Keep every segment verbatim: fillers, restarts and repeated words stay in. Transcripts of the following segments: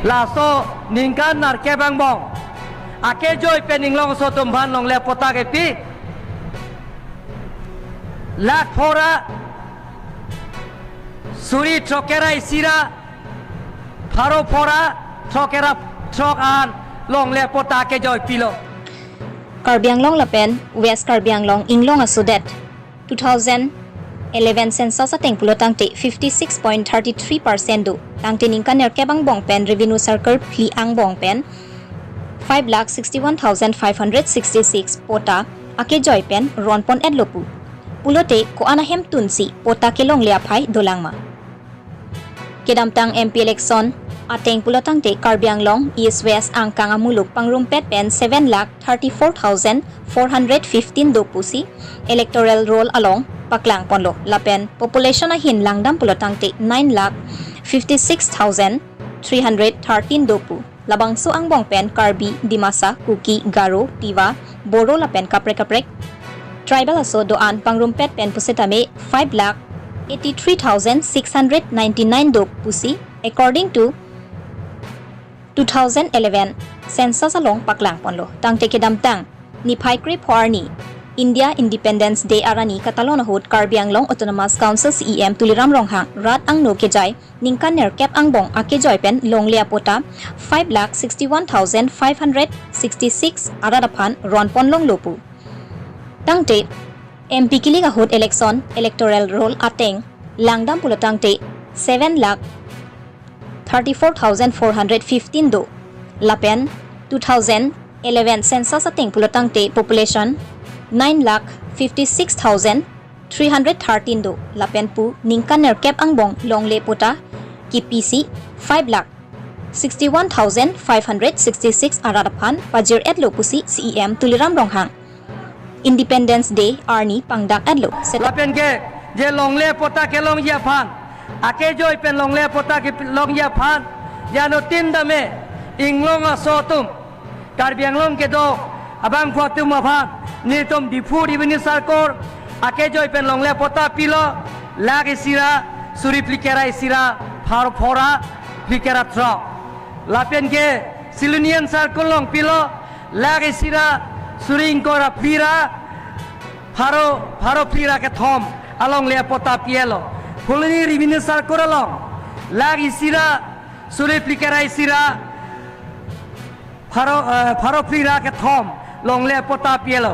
Laso ningkan nerkep angbong akejoi pen Inglong aso atum aphan longle patta kepi lakh phora suri throkkep ra isi ra pharo phora throkkep ra throk an longle patta akejoi pilo. Karbi Anglong lapen West Karbi Anglong Inglong aso det two thousand eleven census ateng pulotangte fifty six point thirty three percent do. Tangte ningkan nerkep angbong pen revenue circle phli angbong pen five lakh sixty one thousand five hundred sixty six patta akejoi pen ron pon-etlo pu. Pulote ko-an ahemtun si patta kelongle aphai dolang ma? Kedamtang M P election ateng pulotangte Karbi Anglong East West angkang amuluk pangrumpet pen seven lakh thirty four thousand four hundred fifteen do pusi electoral roll along paklang ponlo. Lapen population ahin langdam pulotangte nine lakh fifty six thousand three hundred thirteen do pu. Labangso angbong pen Karbi, Dimasa, Kuki, Garo, Tiwa, Boro lapen kaprek kaprek tribal aso do-an pangrumpet pen pusitame five lakh eighty three thousand six hundred ninety nine do pusi according to two thousand eleven census along paklang ponlo. Tangte kedamtang niphai krepho arni India Independence Day arni katalon ahut Karbi Anglong Autonomous Council C E M Tuliram Ronghang rat angno kejai ningkan nerkep angbong akejoi pen longle apatta five lakh sixty one thousand five hundred sixty six arat aphan ron pon longlo pu. Tangte M P kilik ahut election electoral roll ateng langdam pulotangte seven lakh thirty four thousand four hundred fifteen do. Lapen two thousand eleven census ateng pulotangte population nine lakh fifty six thousand three hundred thirteen do. Lapen pu ningkan nerkep angbong longle patta kepisi five lakh sixty one thousand five hundred sixty six arat aphan pajir-etlo pusi C E M Tuliram Ronghang Independence Day arni pangdak-etlo. Set- Lapen ke je longle patta kelongji aphan, akejoi pen longle patta kelongji aphan, je anuttin tame Inglong aso atum, Karbi Anglong kedo abangphu atum aphan nelitum Diphu revenue circle akejoi pen longle patta pilo lakh isi ra suri phlikep ra isi ra pharo phora phlikep ra throk. Lapen ke Silonijan circle along pilo lakh isi ra suri ingkoi ra phli ra pharo, pharo phli ra kethom alongle patta pi-etlo. Phuloni revenue circle along lakh isi ra suri phlikep ra isi ra pharo, eh, pharo phli ra kethom longle patta pi-etlo.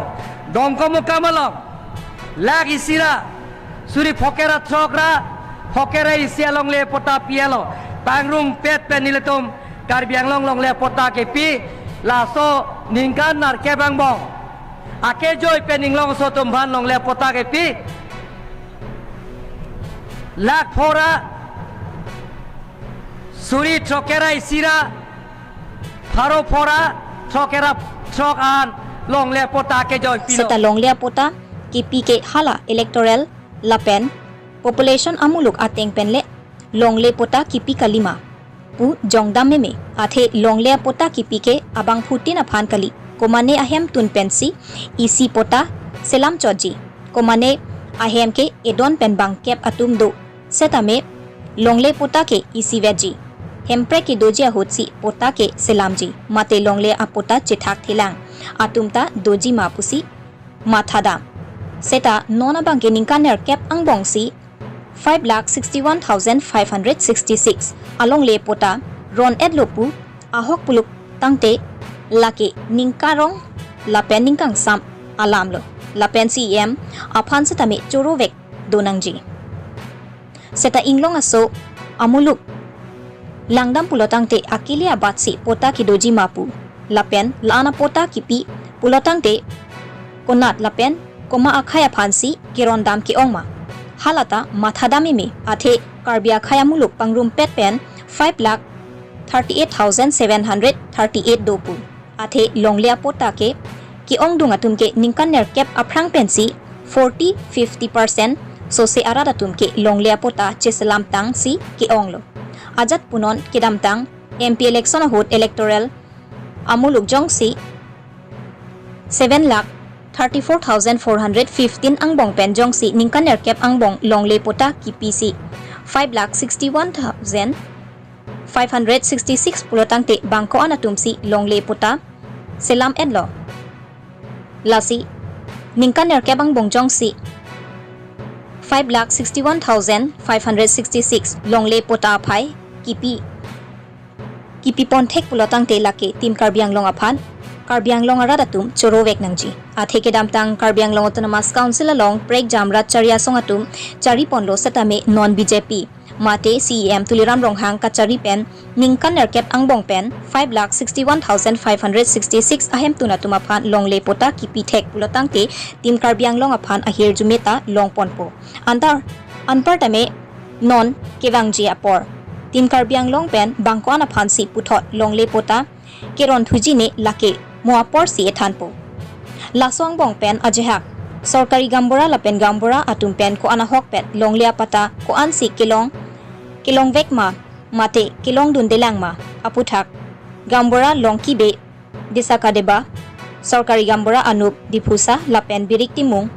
Dongkamukam along lakh isi ra suri phokep ra throk ra phokep ra isi alongle patta pi-etlo. Pangrumpet pen nelitum Karbi Anglong longle patta kepi laso ningkan nerkep angbong akejoi pen Inglong aso atum aphan longle patta kepi lakh phora suri throkkep ra isi ra pharo phora throkkep ra throk an longle patta akejoi pilo. Seta longle patta kepi ke hala electoral lapen population amuluk ateng pen le longle patta kepi kalima pu jongdam meme. Athe longle patta kepi ke abangphutin aphan kali. Komane ahemtun pensi isi patta selam chotji. Komane ahem ke edon pen bangkep atum do. Setame longle patta ke isivetji. Hemprek kedoji ahutsi patta ke selamji. Mate longle apatta chethak thelang atum ta doji ma pusi mathadam. Seta non abang ke ningkan nerkep angbongsi five lakh sixty one thousand five hundred sixty six alongle patta ron-etlo pu ahok pulotangte lake ningkarong lapen ningkangsam alamlo. Lapen C E M aphan setame chorovek donangji. Seta Inglong aso amuluk langdam pulotangte akili abatsi patta kedoji ma pu. Lapen la-an apatta kepi pulotangte konat lapen koma akhei aphansi kerondam ke-ong ma? Halata mathadam meme. Athe Karbi akhei amuluk pangrumpet pen five lakh thirty eight thousand seven hundred thirty eight do pu. Athe longle apatta ke ke-ongdung atum ke ningkan nerkep aphrang pensi forty fifty percent sose arat atum ke longle apatta cheselamtangsi ke-onglo. Ajat punon kedamtang M P election ahut electoral amuluk jongsi seven lakh thirty four thousand four hundred fifteen angbong pen jongsi ningkan nerkep angbong longle patta kepisi five lakh sixty one thousand five hundred sixty six pulo tangte bang ko-an atum si longle patta selam enlo. Lasi ningkan nerkep angbong jongsi five lakh sixty one thousand five hundred sixty six longle patta aphai kipi kipi pon thek pulo tangte lake Team Karbi Anglong aphan Karbi Anglong arat atum choro vek nangji. Athe kedamtang Karbi Anglong Autonomous Council along prekjam rat chari asong atum chari ponlo setame non B J P mate C E M Tuliram Ronghang kachari pen ningkan nerkep angbong pen five lakh sixty one thousand five hundred sixty six ahemtun atum aphan longle patta kipi thek pulo tangte Team Karbi Anglong aphan ahirjume ta long ponpo. Antar anpartame non kevangji apor Team Karbi Anglong pen bang ko-an aphan si puthot longle patta keron thuji ne lake mo apor si ethanpo. Laso angbong pen ajehak sorkari gaonbura lapen gaonbura atum pen ko-an ahokpet longle apatta ko-an si kelong kelong vek ma mate kelong dundelang ma aputhak gaonbura Longki Bey Desaka Deba, sorkari gaonbura Anup Diphusa lapen Birik Timung,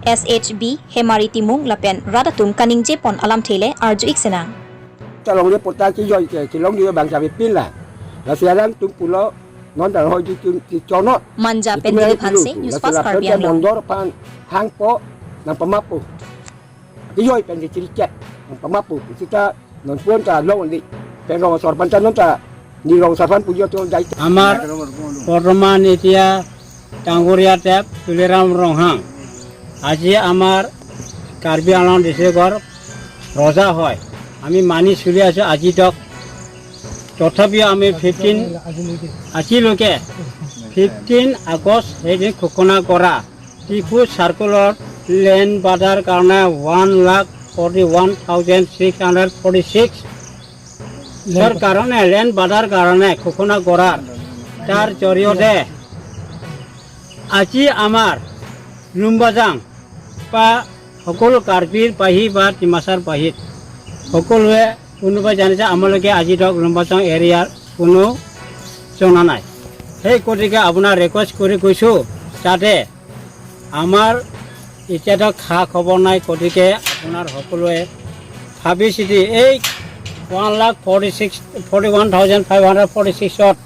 S H B Hemari Timung lapen rat atum kaningje pon alamthe le arju-ik sinang. Ta longle patta kejoi ke kelong di bang sabi pin la. Lasi alangtum pulo non ta hoi di tum ti chono. Manja pen Itum Dilip Hanse, pilu. News Lasi Fast lapen Karbi ta Anglong. Mondor aphan hangpo nangpamapo. Kejoi pen kechiri chet nangpamapo. Sita non pon ta long di. Pen rong asor aphan ta non ta ni rong asor aphan pujo to jai. আমাৰ বৰ্তমান এতিয়া ডাঙৰীয়া টেপ তুলিৰাম ৰংহাং। আজি আমাৰ কাৰ্বি আংলং ডিষ্ট্ৰিক্টৰ ৰজা হয়, আমি মানি চলি আছোঁ আজি তক। তথাপিও আমি ফিফটিন আজিলৈকে ফিফটিন আগষ্ট সেইদিন ঘোষণা কৰা ডিফু চাৰ্কুলৰ লেণ্ড পাটাৰ কাৰণে one lakh forty one thousand six hundred forty six ৰ কাৰণে, লেণ্ড পাটাৰ কাৰণে ঘোষণা কৰাৰ, তাৰ জৰিয়তে আজি আমাৰ লুম্বাজাং বা সকলো কাৰ্বিৰ পাহি বা ডিমাচাৰ পাহিত সকলোৱে কোনোবাই জানিছে, আমালোকে আজি ধৰক লুম্বাজাং এৰিয়াৰ কোনো জনা নাই। সেই গতিকে আপোনাক ৰিকুৱেষ্ট কৰি কৈছোঁ, যাতে আমাৰ এতিয়াতো খা খবৰ নাই, গতিকে আপোনাৰ সকলোৱে ভাবি চিতি এই one lakh forty six forty one thousand five hundred forty ছিক্সত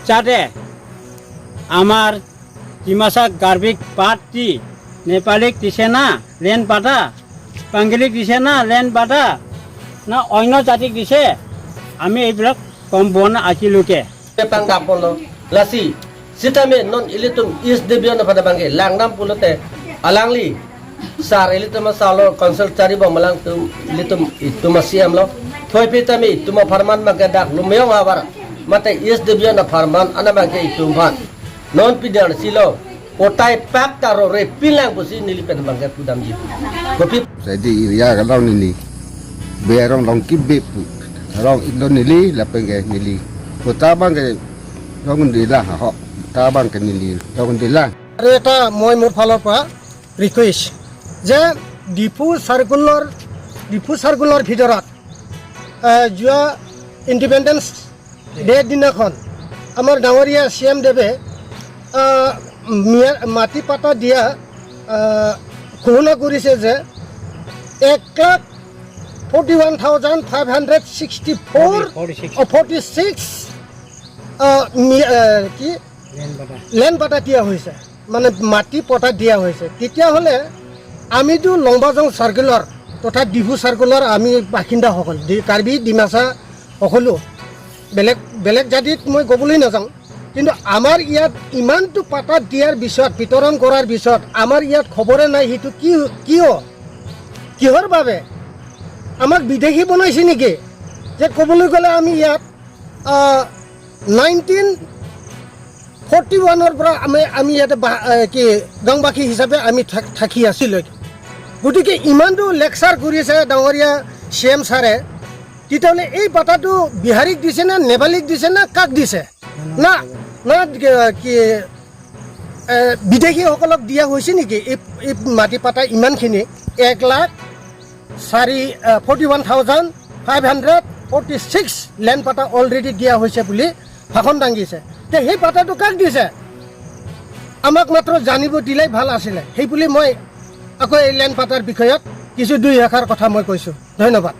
যাতে আমাৰ ডিমাচা কাৰ্বিক বাদ দি নেপালীক দিছে না লেণ্ড পাটা, বাঙালীক দিছে না লেণ্ড পাটা, না অন্য জাতিক দিছে, আমি এইবিলাক গম পোৱা নাই আজিলৈকে। Pangdam ponlo. Lasi sitame non ilitum East Division aphan abangke langdam pulote alangli sar ilitum asalo council chari bom alangtum ilitum itum a-C E M lo. Thoipi tame itum apharman abangke dak Lumeyong havar mate East Division apharman an abangke itum aphan non pidar silo. Otai pak taro re pilang pusi neli pen abangke pudamji. Kopi Jadi area kalau neli berong Longki Bey pu. Rong indo neli lapen ke neli. Kota abangke rong neli lah ho. Kota abangke neli rong neli lah. আৰু এটা মই মোৰ ফালৰ পৰা ৰিকুৱেষ্ট যে ডিফু চাৰ্কুলৰ ডিফু চাৰ্কুলৰ ভিতৰত, আহ, যোৱা ইণ্ডিপেণ্ডেন্স ডেৰ দিনাখন আমাৰ ডাঙৰীয়া চি এম দেৱে, আহ, মিয়া-, মাটি পাটা দিয়া, আহ, ঘোষণা কৰিছে যে এক lakh forty one thousand five hundred sixty four, forty six. অ, ফৰ্টি ছিক্স, আহ, মি-, আহ, কি? লেণ্ড পাটা। লেণ্ড পাটা দিয়া হৈছে, মানে মাটি পটা দিয়া হৈছে। তেতিয়াহ'লে আমিতো লংবাজং চাৰ্কুলৰ তথা ডিফু চাৰ্কুলৰ আমি বাসিন্দাসকল, ডি-, কাৰ্বি ডিমাচা সকলো, বেলেগ, বেলেগ জাতিত মই ক'বলৈ নাযাওঁ, কিন্তু আমাৰ ইয়াত ইমানটো পাটা দিয়াৰ পিছত, বিতৰণ কৰাৰ পিছত আমাৰ ইয়াত খবৰে নাই। সেইটো কি, কিয়, কিহৰ বাবে আমাক বিদেশী বনাইছে নেকি? যে ক'বলৈ গ'লে আমি ইয়াত, আহ, নাইনটিন ফৰ্টি ওৱানৰ পৰা আমি, আমি ইয়াতে বা-, এ, কি, গাঁওবাসী হিচাপে আমি থাক-, থাকি আছিলোঁ। গতিকে ইমানটো লেকচাৰ কৰিছে ডাঙৰীয়া চি এম ছাৰে, তেতিয়াহ'লে এই পাটাটো বিহাৰীক দিছে নে, নেপালীক দিছে নে, কাক দিছে? না, না, কি, কি, এ, বিদেশীসকলক দিয়া হৈছে নেকি এই, এই মাটি পাটা ইমানখিনি? এক লাখ চাৰি, আহ, forty one thousand five hundred forty six land পাটা অলৰেডি দিয়া হৈছে বুলি ভাষণ দাঙিছে। তে সেই পাটাটো কাক দিছে? আমাক মাত্ৰ জানিব দিলেই ভাল আছিলে। সেই বুলি মই আকৌ এই লেণ্ড পাটাৰ বিষয়ত কিছু দুই এষাৰ কথা মই কৈছোঁ। ধন্যবাদ।